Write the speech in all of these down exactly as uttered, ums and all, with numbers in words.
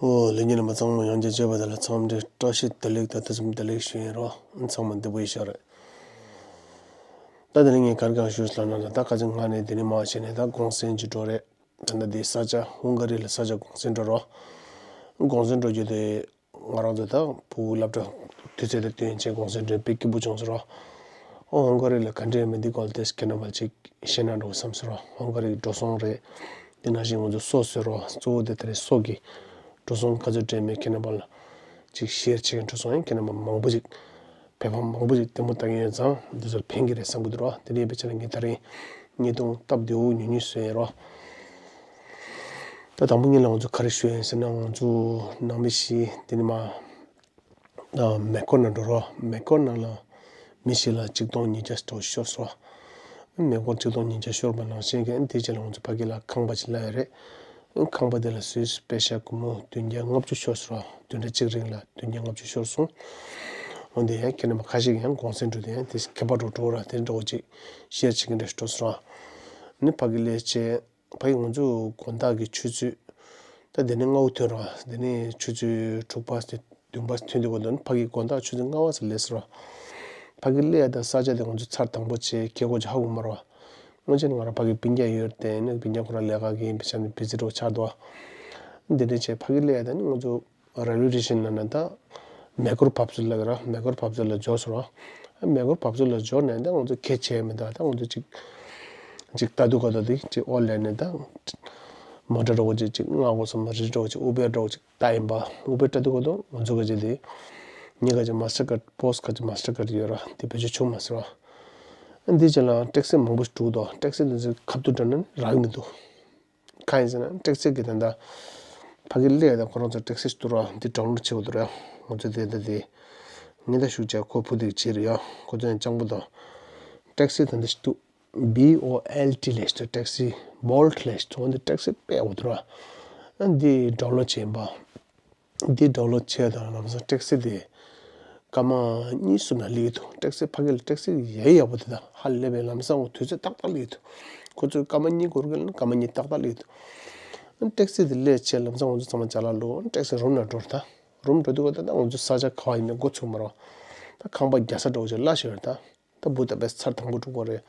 ཨོ་ལྷན་རྒྱས་རྣམ་པ་ཚང་མ་ཡང་བསྐྱར་མཇལ་བ་དང་ལ་འཚམས་འདྲི་བཀྲ་ཤིས་བདེ་ལེགས་དང་ཐུགས་རྗེ་བདེ་ལེགས་ཞུ་ཡིན་རོགས། ཚང་མ་བདེ་པོ་ཡིན་ཤག་རེད། ད་དེ་རིང་ངས་ག་རེ་ག་རེ་ཞུས་ལབ་ན་ད་ཁ་ཅིག་སྔ་ནས་དེ་ནས་མར་བྱས་ནས་ད་གུང་སེང་ཅིག་འགྲོ་རེད། ད་ལྟ་འདི་ས་ཆ་ཧུང་ག་རི་ལ་ས་ཆ་གུང་སེང་འགྲོ་རོགས། གུང་སེང་འགྲོ་རྒྱུ་དེ་ང་རང་ཚོ་ད་ཕྲུ་གུ་སློབ་གྲྭ་དུས་ཚོད་དེ་བསྟུན་བྱས་གུང་སེང་འགྲོ་དཔེ་སྐྱིད་པོ་བྱུང་སོང་རོགས། ཨོ་ཧུང་ག་རི་ལ་ག་འདྲས་ཡོད་མེད་འདི་སྐོར་ལ་ཏོག་ཙམ་ཁྱེད་རྣམ་པ་ལ་ཅིག་བཤད་ན་འགྲོ་བསམ་སོང་རོགས། ཧུང་ག་རི་གི་འགྲོ་སོང་རེད། དེ་ནང་བཞིན་ང་ཚོ་སོ་བཟོས་རོགས། གཙོ་བོ་དེ་དེ་རིང་སོ་གི་འགྲོ་སོང་ག་ཚོད་སྤྲད་མེད་ཁྱེད་རྣམ་པ་ལ་ཅིག་ཤེར་བྱེད་མཁན་འགྲོ་སོང་ཡང་ཁྱེད་རྣམ་པ་མང་པོ་ཅིག་བོད་པ་མང་པོ་ཅིག་ལྟད་མོ་ལྟ་མཁན་ཡོད་ཙང་འདི་ཚོར་ཕན་གྱི་རེད་བསམ་གྱི་འདུག་རོགས། དེ་འདྲ་ཡིན་པའི་ཆ་ནས་ངས་དེ་རིང་བརྙན་ཐུང་སྟབས་བདེ་བོ་ཉུང་ཉུང་བཟོས་ཡིན་རོགས། ད་དང་པོ་ཉིད་ལ་ང་ཚོ་ག་རེ་ཞུ་ཡིན་ཟེར་ན་ང་ཚོ་ནང་མི་ཞིག་དེ་ནི་མ་མེ་འཁོར་ནང་འགྲོ་རོགས། མེ་འཁོར་ནང་ལ་མི་ཞིག་ལ་ཆིག་སྟོང་ཉིས་བརྒྱ་ལྟ་བུ་ཤོར་སོང་། མེ་འཁོར་ཆིག་སྟོང་ཉིས་བརྒྱ་ཤོར་བ་ནང་བཞིན་གྱི་དེའི་རྗེས་ལ་ང་ཚོ་ཕ་གི་ལ་ཁང་པ་ཞིག་གླ་ཡོད་རེད། ཁང་པ་དེ་ལ་སུས་པེ་ཤ་སྒོར་མོ་བདུན་བརྒྱ་ལྔ་བཅུ་ཤོར་སོང་། བདུན་ཕྲག་གཅིག་རིང་ལ་བདུན་བརྒྱ་ལྔ་བཅུ་ཤོར་སོང་། འོན་ཏེ་ཡང་ཁྱེད་རྣམ་པ་ཁ་ཤས་ཀྱིས་ཡང་གུང་སེང་འགྲོ་དུས་ཡང་དེ་ཁྱད་པར་འགྲོ་འགྲོ་ར་དེ་འདྲ་བོ་ཅིག་ཤེར་བྱེད་ཀྱི་འདྲ་ཞིག་འགྲོ་སོང་ར། ནི་ཕ་གི་ལས་བྱེད། ཕ་གི་ང་ཚོ་དགོང་དག་གི་ཆུ་ཚོད་ད་དེ་ནས་སྔ་བོ་ཐོན་ར། དེ་ནས་ཆུ་ཚོད་དྲུག་པ་དེ་བདུན་པ་ཐོན་དུས་གོ་དོན་ཕ་གི་དགོང་དག་ཆུ་ཚོད་ལྔ་པ་ཙམ་སླེབས་སོང་ར། ཕ་གི་སླེབས་ཡ་ད་ས་ཆ་དེ་ང་ཚོ་ཚར་དང་པོ་བྱས་ཁེ་གོ་ཅིག་ཧ་གོ་མ་ར་བ། སྔོན་ཆད་ང་རང་ཕ་གི་སྤུན་ཀྱག་ཡོད་དེ་ནས་སྤུན་ཀྱག་ཁོ་རང་ལས་ཀ་གི་ཡིན་པའི་ཆ་ནས་བི་ཛི་འགྲོ་ཆགས་འདུག་བ། འདི་འདྲ་བྱས་ཕ་གི་སླེབས་ཡ་ད་ནི་ང་ཚོ་རེལ་ཝེ་སི་ཊེ་ཤན་ནང་ན་ད་མེ་འཁོར་བབས་ཚུལ་ལ་གི་ར་མེ་འཁོར་བབས་ཚུལ་ལ་འབྱོར་སོང་ར། མེ་འཁོར་བབས་ཚུལ་ལ་འབྱོར་ནས་ད་ང་ཚོ་ཁེ་བྱས་མི་འདུག་ད་ང་ཚོ་ཅིག་ཅིག་ལྟ་དུས་ག་ད་དེ་ཅིག་ཨོ་ལེན་ནས་ད་མོ་ཊ་འདྲ་བོ་ཅིག་ཅིག་མངགས་དགོས་སོང་། རི་འདྲ་བོ་ཅིག་ཨུ་བེར་འདྲ་བོ་ཅིག་ལྟ་ཡིན་པ། ཨུ་བེར་ལྟ་དུས་ག་ད་ང་ཚོ་ག་ཅིག་དེ་ངེད་ག་ཅིག་མ་སི་ཊར་ཀཌ་པོ་སི་ག་ཅིག་མ་སི་ཊར་ཀཌ་ཡོད་ར་དེ་བེད་སྤྱོད་བྱུང་མ་སོང་ར། འདི་ཅིག་ལ་ཊེག་སི་མང་པོ་ཞིག་འགྲོ་གི་འདུག་ཊེག་སི་འདི་ཚོ་ཁ་ཐུག་འགྲོ་ན་རག་གི་མི་འདུག་གང་ཡིན་ཟེར་ན་ཊེག་སི་གི་ད་ལྟ་ཕ་གི་སླེབས་ཡ་ད་ཁོ་རང་ཚོ་ཊེག་སི་ཞིག་འདུག་ར། འདི་ཌའུན་ལོཌ་བྱེད་དགོས་འདུག་ར། ང་ཚོ་དེ་ད་དེ་ཉེན་བརྡ་ཞུ་བྱས་ཁོ་ཕུ་དུག་བྱེད་རེད་ཡ། ཁོ་ཚོ་ཡང་སྤྱང་པོ་དང་། ཊེག་སི་ད་འདི་ཞིག་འདུག B O L T ལས་ཞིག་འདུག་ཊེག་སི་བྷོལ་ཊི་ལས་ཞིག་འདུག་འདི་ཊེག་སི་དཔེ་ཡག་པོ་འདུག་ར། ཨ་འདི་ཌའུན་ལོཌ་བྱས་ཡིན་པ། འདི་ཌའུན་ལོཌ་བྱས་དང་ལམ་སང་ཊེག་སི་དེ་སྐར་མ་གཉིས་གསུམ་ལ་སླེབས་ཀྱི་འདུག་ཊེག་སི་ཕ་གི་ལ་ཊེག་སི་ཡ་ཡག་པོ་དེ་དང་ཧ་ལས་པའི་ལམ་སང་འོ་དུས་ཚོད་ཏག་ཏག་སླེབས་ཀྱི་འདུག་ཁོ་ཚོས་སྐར་མ་གཉིས་འགོར་གི་ལ་སྐར་མ་གཉིས་ཏག་ཏག་སླེབས་ཀྱི་འདུག་ཊེག་སི་དེ་སླེབས་བྱས་ལམ་སང་ང་ཚོ་ཚང་མ་ཅ་ལག་བླུགས་ཊེག་སི་རུམ་ལ་འགྲོ་ར། ད་རུམ་འགྲོ་དུས་ག་ད་ད་ང་ཚོ་ས་ཆ་ག་བ་ཡིན་མིན་མགོ་ཚོས་མ་རེད་བ། ད་ཁང་པ་རྒྱག་ས་འདྲ་བོ་ཅིག་གླ་ཞིག་ཡོད་རེད་ད། ད་བུ་ད་པེ་ཚར་དང་པོ་འགྲོ་གི་རེད།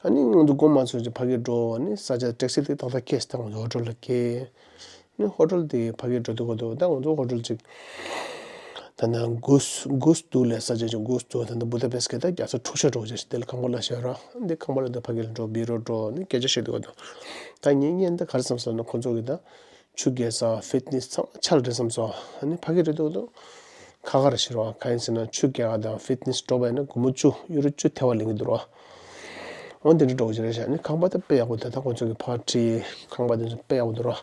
ཨ་ནི་ང་ཚོ་མགོ་མ་ཚོས་ཀྱི་ཕ་གིར་འགྲོ། ཨ་ནི་ས་ཆ་ཊེག་སི་དེ་ཏག་ཏག་སྐྱེས་སི་ད་ང་ཚོ་ཧོ་ཊེལ་ལ་སྐྱེས། ཨ་ནི་ཧོ་ཊེལ་དེ་ཕ་གིར་འགྲོ་དུས་ག་དུས་ད་ང་ཚོ་ཧོ་ཊེལ་ཅིག་ད་ནང་གུས་གུས་ཏུ་ལས་ས་ཆ་ཅིག་གུས་ཏུ་ད་ནི་བུ་ད་པེ་སི་ཀེ་ད་རྒྱ་ས་འཁྲུག་ཤ་འགྲོ་ཅིག་དེ་ལ་ཁང་པ་ལ་བཞག་ར། ཨ་ནི་ཁང་པ་ལ་ད་ཕ་གིར་འགྲོ་བི་རོ་འགྲོ་ཨ་ནི་སྐད་ཆ་བཤད་དུས་ག་དུས་ད་ངས་ངས་ད་ག་རེ་བསམ་སོང་ན་ཁོ་ཚོ་གི་ད། ཆུ་རྐྱལ་ས་ཕིཊ་ནེ་སི་ཚང་མ་ཆ་ལ་འདྲ་བསམ་སོང་། ཨ་ནི་ཕ་གི་རེད་འདུག་འདུག་ཁ་ཁ་རེད་ཤི་རོ། གང་ཡིན་ཟེར་ན་ཆུ་རྐྱལ་ག་དང་ཕིཊ་ནེ་སི་འགྲོ་བ་ཡིན་ན་སྒོར་མོ་བཅུ་ཡུ་རོ་བཅུ་ཐེ་བ་ལེན་གི་འདུག་རོ། འོ་འདི་འདྲ་འགྲོ་གི་རེད་ཤག་ཨ་ནི་ཁང་པ་ད་དཔེ་ཡག་པོ་འདུག་ད་ཁོང་ཚོ་གི་ཕར་ཁྲིད་ཁང་པ་འདི་ཚོ་དཔེ་ཡག་པོ་འདུག་རོ།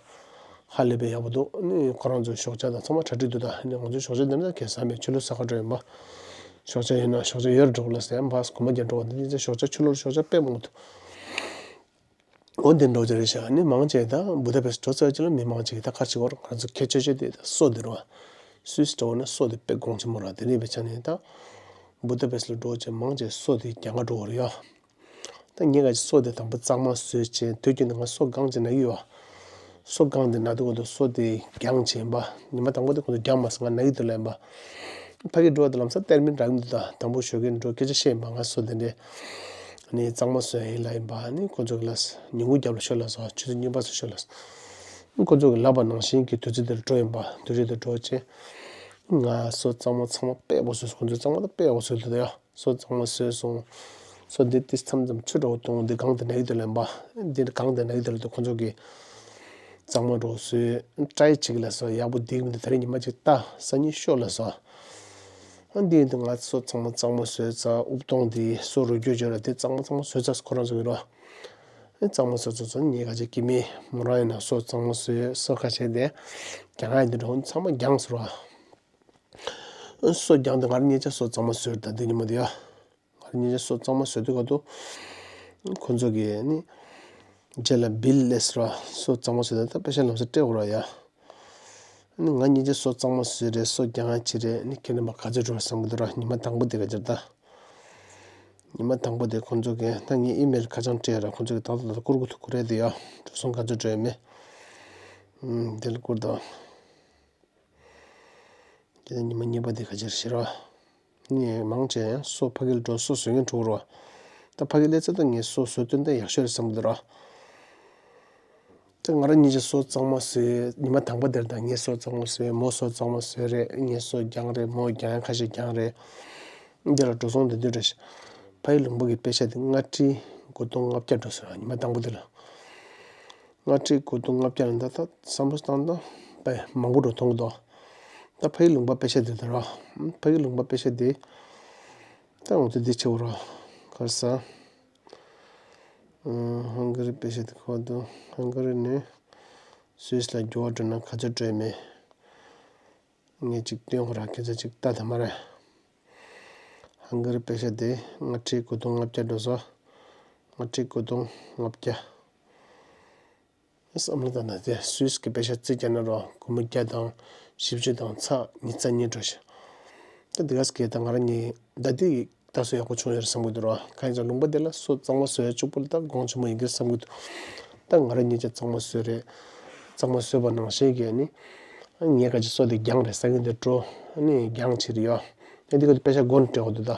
ཧ་ལས་པའི་ཡག་པོ་འདུག་ཨ་ནི་ཁོ་རང་ཚོ་ཞོགས་ཇ་དང་ཚང་མ་གྲ་སྒྲིག་འདུག་ད་ཨ་ནི་ང་ཚོ་ཞོགས་ཇ་འདི་འདྲ་གས་ཟ་མེད་ཆུ་ལོག་ཟ་ག་འགྲོ་ཡིན་པ། ཞོགས་ཇ་ཡིན་ན་ཞོགས་ཇ་ཡོད་རེད་འགྲོ་གི་ལ་ཟེར་ཡང་བ་སྒོར་མོ་བརྒྱ་འགྲོ་བ་འདི་འདི་ཚོ་ཞོགས་ཇ་ཆུ་ལོག་ཞོགས་ཇ་དཔེ་མང་པོ་འདུག་འོ་འདི་འགྲོ་རྒྱུ་རེད་ཤག་ཨ་ནི་མང་ཆེ་ད་བུ་ད་པེ་སི་འགྲོ་ཚར་རྗེས་ལ་མི་མང་ཆེ་གི་ད་ག་རེ་བྱེད་དགོས་རེད། ང་ཚོ་ཁྱད་ཆོས་ཆེ་དེ་ད་སོ་འདི་རེད་བ། སུད་སི་འགྲོ་བ་ན་སོ་དེ་དཔེ་གོང་ཆེན་པོ་རེད། དེ་འདྲ་ཡིན་པའི་ཆ་ནས་ད་བུ་ད་པེ་སི་ལ་འགྲོ་རྗེས་མང་ཆེ་སོ་དེ་རྒྱང་ག་འགྲོ་བ་རེད་ཡ། ད་ངས་ག་ཅིག་སོ་དེ་དང་པོ་གཙང་མ་བཟོས་བྱས་དུས་རྒྱུན་དུ་ང་སོ་སྒང་ཅིག་ན་གི་ཡོད་བ། སོ་སྒང་དེ་ན་དུས་ག་དུས་སོ་དེ་རྒྱང་བྱས་ཡིན་པ། ཉི་མ་དང་པོ་དེ་ཁོ་ཚོ་རྒྱང་མ་སོང་ང་ན་གི་འདུག་ལབ་ཡིན་པ། ཕ་གི་འགྲོ་བ་དེ་ལམ་སང་སྟེར་མིན་རག་མི་འདུག་ད་དང་པོ་ཞོགས་ཀས་འགྲོ་སྐད་ཆ་བཤད་ཡིན་པ། ང་སོ་དེ་འདྲས་ནི་གཙང་མ་བཟོས་ཡིན་ལབ་ཡིན་པ། ནི་ཁོ་ཚོ་གི་ལ་ཉིན་གུང་རྒྱབ་ལ་ཤོད་ལ་སོ་ཆུ་ཚོད་གཉིས་པ་ཚོ་ཤོད་ལ་སོ། ཁོ་ཚོ་གི་ལབ་པ་ནང་བཞིན་གྱི་དུས་ཚོད་དེར་འགྲོ་ཡིན་པ། དུས་ཚོད་དེར་འགྲོ་བྱས་ང་སོ་གཙང་མ་ཚང་མ་དཔེ་བོ་བཟོས་སོ། ཁོ་ཚོ་གཙང་མ་ད་དཔེ་བོ་བཟོས་འདུག་ད་ཡ། སོ་གཙང་མ་བཟོས་སོང་། སོ་འདི་ཏིས་མཚམས་མཚམས་ཆུ་འདྲ་བོ་གཏོང་འདི་གང་དུ་ནག་དུ་ལེན་པ། འདི་གང་དུ་ནག་དུ་ལེན་དུ་ཁོ་ཚོ་གི་གཙང་མ་འདྲ་བོ་བཟོས་ཏྲའི་ཅིག་ལ་སོ་ཡག་པོ་འདིག་མི་འདུག་ད་རེས་ཉི་མ་ཅིག་ལྟ་སང་ཉིན་ཤོག་ལ་སོ། ཨ་འདི་འདི་ང་སོ་ཚང་མ་གཙང་མ་བཟོས་ཚར། དབུགས་གཏོང་འདི་སོ་རུ་རྒྱུ་བརྗོད་ལ་འདི་གཙང་མ་གཙང་མ་བཟོས་ཚར་ཁོ་རང་ཚོ་གི་རོ། ཨ་གཙང་མ་བཟོས་ཚར་ཚོ་ཉིན་ག་ཅིག་གི་མི་མོ་རང་ཡིན་ན་སོ་གཙང་མ་བཟོས་སོ་ཁ་ཤས་དེ་རྒྱང་ཡིན་འདི་འདྲ་བོ་ཚང་མ་རྒྱང་ཟེར་བ། སོ་རྒྱང་དེ་ང་རང་ཉིད་ཀྱང་སོ་གཙང་མ་བཟོས་ད་འདི་ཉི་མ་དེ་ཡ། ང་རང་ཉིད་ཀྱང་སོ་གཙང་མ་བཟོས་དུས་ག་དུས། ཁོ་ཚོ་གིས་ནི། རྗེས་ལ་བིལ་ལས་ར་སོ་གཙང་མ་བཟོས་ད་ད་པེ་ཤ་ལམ་སེ་སྤྲད་འོ་ར་ཡ། ནི་ང་ཉིད་ཀྱང་སོ་གཙང་མ་བཟོས་རེད། སོ་རྒྱང་ཡང་བྱས་རེད། ནི་ཁྱེད་རྣམ་པ་ག་ཚོད་འགྲོ་བསམ་གི་འདུག་ར། ཉི་མ་དང་པོ་དེ་ག་ཅིག་རེད་ད། ཉི་མ་དང་པོ་དེ་ཁོང་ཚོ་གིས་ད་ངས་ཨི་མེལ་ཁ་བྱང་སྤྲད་ར། ཁོང་ཚོ་གིས་ཏག་ཏག་ཏག་བསྐུར་དགོས་ཐུག་ཁུར་རེད་དེ་ཡ། འགྲོ་སོང་ག་ཚོད་སྤྲད་མེད། ཨུམ། དེ་ལ་བསྐུར་དང་། དེ་ནས་ཉི་མ་གཉིས་པ་དེ་ག་ཅིར་ཤི་ར། ངས་མང་ཆེ་སོ་ཕ་གིར་འགྲོ། སོ་བཟོ་མཁན་འགྲོ་རོ། ད་ཕ་གི་སླེབས་ཚར་ད་ངས་སོ་བཟོ་སྟོན་ད་ཡག་ཤོས་རེད་བསམ་གི་འདུག་ར། ད་ང་རང་གཉིས་ཀྱི་སོ་གཙང་མ་བཟོས། ཉི་མ་དང་པོ་དེར་ད་ངས་སོ་གཙང་མ་བཟོས། མོ་སོ་གཙང་མ་བཟོས་རེད། ངས་སོ་རྒྱང་རེད། མོ་རྒྱང་ཡང་ཁ་ཤས་རྒྱང་རེད། འདི་ལ་འགྲོ་སོང་དེ་དུས་རེད། ཕ་ཡི་ལུང་པ་གི་པེ་ཤ་དེ་ལྔ་ཁྲི་དགུ་སྟོང་ལྔ་བརྒྱ་འགྲོ་སོང་ར། ཉི་མ་དང་པོ་དེ་ལ། ལྔ་ཁྲི་དགུ་སྟོང་ལྔ་བརྒྱ་ལ་ད་ད་བསམ་བློ་བཏང་ད་དཔེ་མང་པོ་འགྲོ་མཐོང་གི་འདུག་ད་ཕ་ཡི་ལུང་པ་པེ་ཤ་དེ་དེ་ར། ཕ་ཡི་ལུང་པ་པེ་ཤ་དེ་ད་ང་ཚོ་འདི་ཆེ་བོ་ར། ག་རེ་ཟ། ཧང་ག་རི་པེ་ཤ་དེ་ཁོ་འདུག་ཧང་ག་རི་ནས་སུད་སི་ལ་འགྱུར་བ་འགྲོ་ན་ག་ཚོད་སྤྲད་མེད། ངས་ཅིག་སྟོན་དགོས་ར། ཁྱེད་ཚོ་ཅིག་ལྟ་ཐུབ་མ་རེད། ཧང་ག་རི་པེ་ཤ་དེ་ལྔ་ཁྲི་དགུ་སྟོང་ལྔ་བརྒྱ་འགྲོ་སོང་། ལྔ་ཁྲི་དགུ་སྟོང་ལྔ་བརྒྱ། བསམ་བློ་བཏང་ན་དེ་སུད་སི་གི་པེ་ཤ་རྩིས་རྒྱག་ན་རོ། སྒོར་མོ་བརྒྱ་དང་བཞི་བཅུ་དང་ཚེག་ཉི་ཤུ་རྩ་གཉིས་འགྲོ་ཤག་ད་དེ་ག་སྐད་ད་ང་རང་གཉིས་ད་དེ་ད་གཟོད་ཡག་པོ་བྱུང་ཡོད་རེད་བསམ་གི་འདུག་རོ། གང་ཡིན་ཟེར་ལུང་པ་དེ་ལ་སོ་གཙང་མ་བཟོ་ཡ་གཅིག་པོ་ལ་ད་གོང་ཆེན་པོ་ཡིན་གྱི་བསམ་གི་འདུག་ད་ང་རང་གཉིས་ཀྱང་གཙང་མ་བཟོས་རེད། གཙང་མ་བཟོས་པ་ནང་བཞིན་གྱི་ནི་ངས་ག་ཅི་སོ་དེ་རྒྱང་རེད་ཟེར་གྱི་འདུག་འགྲོ། ནི་རྒྱང་ཕྱིར་ཡོད། ཨ་འདི་ག་དེ་པེ་ཤ་སྒོ་ནས་སྤྲད་དགོས་འདུག་ད་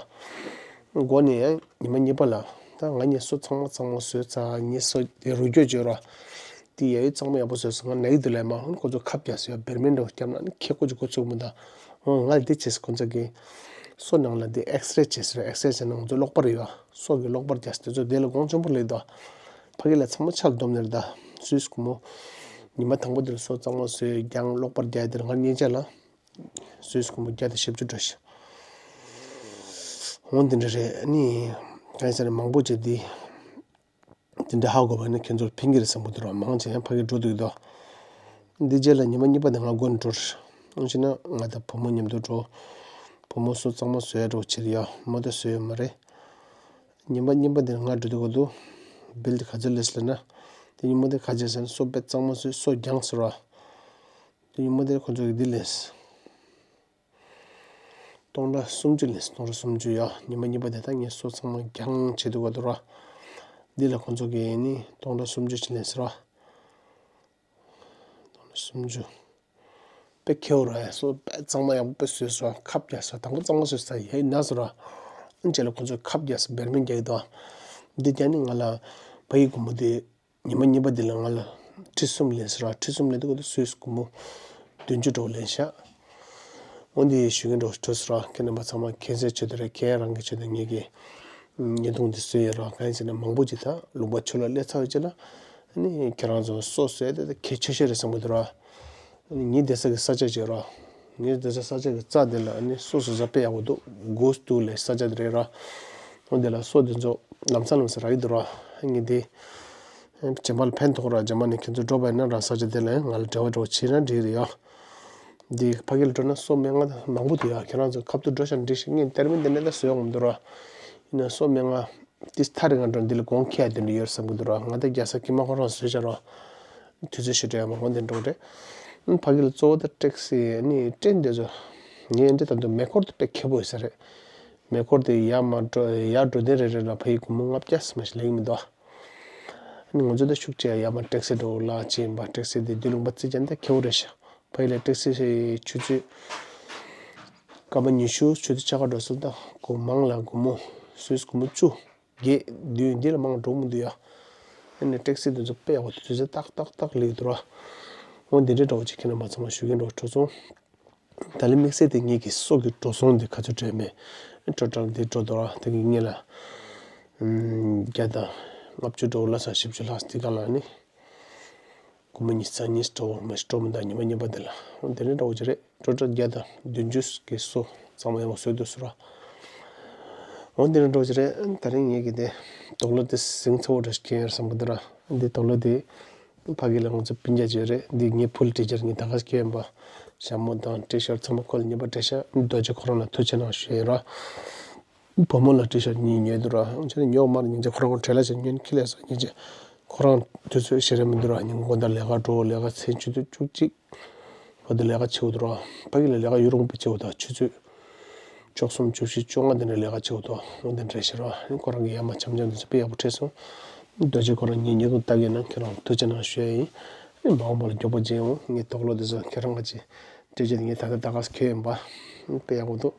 སྒོ་ནས་ཡང་ཉི་མ་གཉིས་པ་ལ་ད་ང་གཉིས་སོ་ཚང་མ་གཙང་མ་བཟོས་ཚར། ངས་སོ་དེ་རུ་སྐྱོར་བྱོས་རོགས། དེ་ཡ་ཡོད་གཙང་མ་ཡག་པོ་བཟོས་སོང་། ང་ན་གི་འདུག་ལབ་མ་ཧོན་ཁོ་ཚོ་ཁབ་རྒྱག་སོ་ཡ་བེར་མེན་འདྲ་བོ་བརྒྱབ་ན་ནི་ཁེ་ཁོ་ཅིག་ཁོ་ཚུགས་མི་འདུག་འོ་ང་ལ་འདི་བྱས་སོ་ཁོ་ཚོ་གིས་སོ་ནང་ལ་འདི་ཨེགས་རེ་བྱས་སོ། ཨེགས་རེ་བྱས་ན་ང་ཚོ་གློག་པར་ཡོད། སོ་གི་གློག་པར་རྒྱག་སོ་དེ་ཚོ་དེ་ལ་གོང་ཆེན་པོ་སླེབས་འདུག་ཕ་གི་ལ་ཚང་མ་ཆར་བསྡོམས་ནས་རེད་ད། སུད་སི་སྒོར་མོ་ཉི་མ་དང་པོ་དེར་སོ་གཙང་མ་བཟོས་རྒྱང་གློག་པར་རྒྱག་དེར་ང་གཉིས་ཆ་ལ་སུད་སི་སྒོར་མོ་བརྒྱ་དང་བཞི་བཅུ་འགྲོ་ཤག་འོ་འདི་འདྲ་རེད། ཨ་ནི་གང་ཡིན་ཟེར་ན་མང་པོ་བྱས་དེ་དེ་འདྲ་ཧ་གོ་བ་ནི་ཁྱེད་ཚོར་ཕན་གྱི་རེད་བསམ་གྱི་འདུག་ར། མང་ཆེ་ཡང་ཕ་གི་འགྲོ་འདུག་གི་འདུག་འདི་རྗེས་ལ་ཉི་མ་གཉིས་པ་དེ་ང་སྒོ་ནས་འགྲོ་རེད། འོ་བྱས་ན་ང་དང་བུ་མོ་མཉམ་དུ་འགྲོ། བུ་མོ་སོ་གཙང་མ་བཟོ་ཡ་འགྲོ་བྱེད་ཡ་མོ་དེ་བཟོ་ཡོད་མ་རེད། ཉི་མ་གཉིས་པ་དེར་ང་འགྲོ་དུས་གོ་དུ་བིལ་དེ་ག་ཚོད་སླེབས་ལབ་ན། དེ་ཉི་མ་དེ་ག་ཚོད་ཟེར་ན་སོ་དཔེ་གཙང་མ་བཟོས་སོ་རྒྱང་ཟེར་བ། དེ་ཉི་མ་དེར་ཁོ་ཚོ་གིས་འདི་ལེན། སྟོང་ཕྲག་སུམ་ཅུ་ལེན། སྟོང་ཕྲག་སུམ་ཅུ་ཡ། ཉི་མ་གཉིས་པ་དེ་ད་ངས་སོ་ཚང་མ་རྒྱང་བྱེད་དུས་གོ་དུ་ར། འདི་ལ་ཁོ་ཚོ་གིས་ནི་སྟོང་ཕྲག་སུམ་ཅུ་ཅིག་ལེན་ཟེར་བ། སྟོང་ཕྲག་སུམ་ཅུ། དཔེ་ཁེ་བོ་ར་ཡ། སོ་དཔེ་གཙང་མ་ཡག་པོ་དཔེ་བཟོས་སོ། ཁབ་རྒྱག་སོ། དང་པོ་གཙང་མ་བཟོས་ས་ཡ་ཡིན་ན་ཟེར་བ། ཨ་ནི་རྗེས་ལ་ཁོ་ཚོས་ཁབ་རྒྱག་སོ་བེར་མེན་རྒྱག་གི་འདུག་འདི་རྒྱག་ནི་ང་ལ་ཕ་ཡི་སྒོར་མོ་དེ་ཉི་མ་གཉིས་པ་འདི་ལ་ང་ལ་ཁྲི་གསུམ་ལེན་ཟེར་བ། ཁྲི་གསུམ་ལེན་དུས་ཁོ་ཚོ་སུད་སི་སྒོར་མོ་བདུན་ཅུ་འགྲོ་ལེན་ཤག་འོ་འདི་ཞུ་གི་འགྲོ་འགྲོ་ཟེར་བ། ཁྱེད་རྣམ་པ་ཚང་མ་ཁྱེད་ཚོའི་ཆེད་དུ་རེད། ཁྱེད་རང་གི་ཆེད་དུ་ངེད་ཀྱི་བརྙན་ཐུང་འདི་བཟོས་ཡོད་ར། གང་ཡིན་ཟེར་ན་མང་པོ་ཅིག་ད་ལུང་པ་ཆུ་ལ་སླེབས་ཚར་བའི་རྗེས་ལ་ཨ་ནི་ཁྱེད་རང་ཚོ་སོ་བཟོས་དེ་ད་གལ་ཆེ་ཤོས་རེད་བསམ་གི་འདུག་ར། ཨ་ནི་ངའི་བསྡད་ས་གི་ས་ཆ་ཅིག་ར། ངའི་བསྡད་ས་ས་ཆ་གི་རྩ་དེ་ལ་ཨ་ནི་སོ་བཟོ་ས་དཔེ་ཡག་པོ་འདུག་གོས་ཏུ་ལེ་ས་ཆ་དེ་རེད་ར། འོ་དེ་ལ་སོ་དེ་ཚོ་ལམ་སང་ལམ་སང་རག་གི་འདུག་ར། ཨ་ནི་དེ་རྗེས་མ་ལ་ཕན་ཐོགས་ར། རྗེས་མ་ནས་ཁྱེད་ཚོ་འགྲོ་བ་ཡིན་ན་ར་ས་ཆ་དེ་ལ་ཡང་ང་ལ་འབྲེལ་བ་འགྲོ་བྱེད་ན་འགྲིག་རེད་ཡ། འདི་ཕ་གི་ལ་འགྲོ་ན་སོ་སྨན་ཁང་མང་པོ་འདུག་ཡ། ཁྱེད་རང་ཚོ་ཁ་ཐུག་འགྲོ་ཤག་འགྲིག་ཤག་ངས་དེ་རིང་མིན་དེ་ནས་ད་བཟོས་ཡོང་གི་མི་འདུག་ར། ཡིན་ན་སོ་སྨན་ཁང་དེ་ཐག་རིང་ང་འགྲོ་འདི་ལ་གོང་ཁེ་ཡ་དེ་འདྲ་ཡོད་བསམ་གི་འདུག་ར། ང་ད་རྒྱལ་ས་ཀྱི་མ་ཁོ་རང་བཟོས་བྱ་ར། དུས་ཚོད་ཞིག་སྤྲད་ཡ་མ་ཧོན་དེ་འགྲོ་རེད། ཕ་གི་ལ་གཙོ་བོ་ད་ཊེག་སི་ནི་ཊེན་དེ་ཚོ་ངས་འདི་ད་དུང་མེ་འཁོར་དེ་དཔེ་ཁེ་པོ་ཡོད་ས་རེད། མེ་འཁོར་དེ་ཡར་མར་འགྲོ་ཡར་འགྲོ་དེ་རེ་རེ་ལ་ཕ་གི་སྒོར་མོ་ལྔ་བརྒྱ་ཙམ་ཞིག་ལེན་གི་མི་འདུག་ཨ་ནི་ང་ཚོ་ད་ཤུགས་ཆེ་ཡ་མ་ཊེག་སི་འགྲོ་ལ་ཅི་ཡིན་པ། ཊེག་སི་དེ་དུས་ལུང་པ་རྩིས་ཀྱང་ད་ཁེ་བོ་རེད་ཤག་ཕ་གི་ལ་ཊེག་སི་ཆུ་ཚོད་སྐར་མ་ཉི་ཤུ་ཆུ་ཚོད་ཕྱེད་ཀ་འགྲོ་སོང་ད་གོ་མང་ལ་སྒོར་མོ་སུད་སི་སྒོར་མོ་བཅུ་བརྒྱད་བདུན་འདི་ལ་མང་འགྲོ་མི་འདུག་ཡ། ཨ་ནི་ཊེག་སི་དེ་ཚོ་དཔེ་ཡག་པོ་དུས་ཚོད་ཏག་ཏག་ཏག་ལེགས་འདུག་ར། འོ་འདི་འདྲའི་འདྲ་བོ་ཅིག་ཁྱེད་རྣམ་པ་ཚང་མ་ཞུ་གི་འགྲོ་གྲོགས་ཚོ། ད་ལན་དམིགས་བསལ་དེ་ངེད་ཀྱི་སོ་གི་འགྲོ་སོང་དེ་ག་ཚོད་སྤྲད་མེད། ཊོ་ཊལ་དེ་འགྲོ་དོ་ར་དེ་གི་ངེད་ལ་བརྒྱ་དང་ལྔ་བཅུ་འགྲོ་ལ་ས་བཞི་བཅུ་ལྷག་དེ་ག་ལ་ནི་སྒོར་མོ་ཉི་ཤུ་རྩ་གཉིས་འགྲོ་མ་ཞིག་འགྲོ་མི་འདུག་ཉི་མ་གཉིས་པ་དེ་ལ། འོ་དེ་ནི་འདྲ་བོ་ཅིག་རེད། ཊོ་ཊལ་བརྒྱ་དང་བདུན་ཅུ་གི་སོ་གཙང་མ་ཡག་པོ་བཟོས་འདུག་ཟེར་ར། འོ་དེ་ནི་འདྲ་བོ་ཅིག་རེད། ད་རིང་ངེད་ཀྱི་དེ་དུག་ལོག་དེ་ཟིང་ཚ་བོ་འདྲ་ཞིག་གྱོན་ཡོད་བསམ་གི་འདུག་ར། འདི་དུག་ལོག་དེ་ཕ་གི་ལ་ང་ཚོ་སྤུན་ཀྱག་ཅིག་ཡོད་རེད། འདི་ངའི་ཕུལ་ཊི་ཤར་ཊི་ངས་ད་ག་ཞིག་གྱོན་ཡིན་པ། ཞྭ་མོ་དང་ཊི་ཤར་ཊི་ཚང་མ་ཁོ་ལ་ཉེས་པ་སྤྲད་ཤག་རྡོ་རྗེ་ཁོ་རང་ལ་ཐུགས་རྗེ་གནང་ཞུ་ཡིན་ར། བུ་མོ་ལ་ཊི་ཤར་ཊི་གཉིས་ཉོས་འདུག་ར། ཁྱེད་ཉོ་མར་ཉིན་རྗེ་ཁོ་རང་བྲེལ་ལ་བྱས་ཉོན་ཁྱི་ལས་སོ་ཉིན་རྗེ་ཁོ་རང་དུས་ཚོད་ཞེ་རེ་མི་འདུག་ར། ཉིན་དགོང་དག་ལས་ཀ་འགྲོ་ལས་ཀ་མཚན་ཆུ་ཚོད་བཅུ་གཅིག་བར་དུ་ལས་ཀ་བྱེད་འདུག་ར། ཕ་གི་ལ་ལས་ཀ་ཡུན་རིང་པོ་བྱེད་འདུག་ཆུ་ཚོད་ བཅུ་གསུམ་བཅུ་བཞི་བཅོ་ལྔ་དེ་འདྲ་ལས་ཀ་བྱེད་དགོས་འདུག་འོ་དེ་འདྲ་ཞིག་རེད་བ། ཁོ་རང་གི་ཡ་མ་འཆམ་འཆམ་དེ་ཚོ་དཔེ་ཡག་པོ་བྲིས་སོང་། འདོད་ཆེ་ཁོ་རང་ངའི་བརྙན་ཐུང་ལྟ་གི་ན་ཁྱེད་རང་ཐུགས་རྗེ་གནང་ཞུ་ཡ་ཡིན། མ་འོངས་པ་ལ་མགྱོགས་པོ་མཇལ་འོང་། ངའི་དོགས་སློང་དེ་ཚོ་ཁྱེད་རང་ག་ཅིག་འགྲེལ་བརྗོད་དེ་ངས་ད་ལྟ་ད་ག་ཟེ་ཁྱོད་ཡིན་པ། དཔེ་ཡག་པོ་འདུག་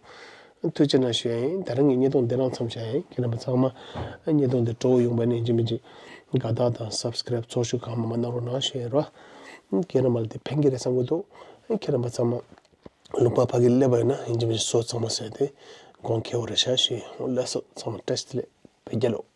ཐུགས་རྗེ་གནང་ཞུ་ཡ་ཡིན། ད་རང་གི་བརྙན་ཐུང་འདི་རང་མཚམས་བཞག་ཡིན། ཁྱེད་རྣམ་པ་ཚང་མ་བརྙན་ཐུང་འདི་སྤྲོ་བོ་ཡོང་བ་ནི་ཡིན་གཅིག་མིན་གཅིག་དགའ་རྟགས་དང་སབ་སི་ཀེ་རེབ་ཚོགས་ཞུགས་གང་མང་མང་གནང་རོགས་གནང་ཞུ་ཡ་ཡིན་རོ། ཁྱེད་རྣམ་པ་ལ་དེ་ཕན་གྱི་རེད་བསམ་གྱི་འདུག་ཁྱེད་རྣམ་པ་ཚང་མ་ལུང་པ་ཕ་གི་སླེབས་པ་ཡིན་ན་ཡིན་གཅིག་མིན་གཅིག་སོ་གཙང་མ་བཟས་ཏེ་དགོང་ཁེ་བོ་རེ་ཤ་ཞུ་ཡ་ཡིན། ལགས་སོ། ཚང་མ་བཀྲ་ཤིས་བདེ་ལེགས། བོད་རྒྱལ་ལོ།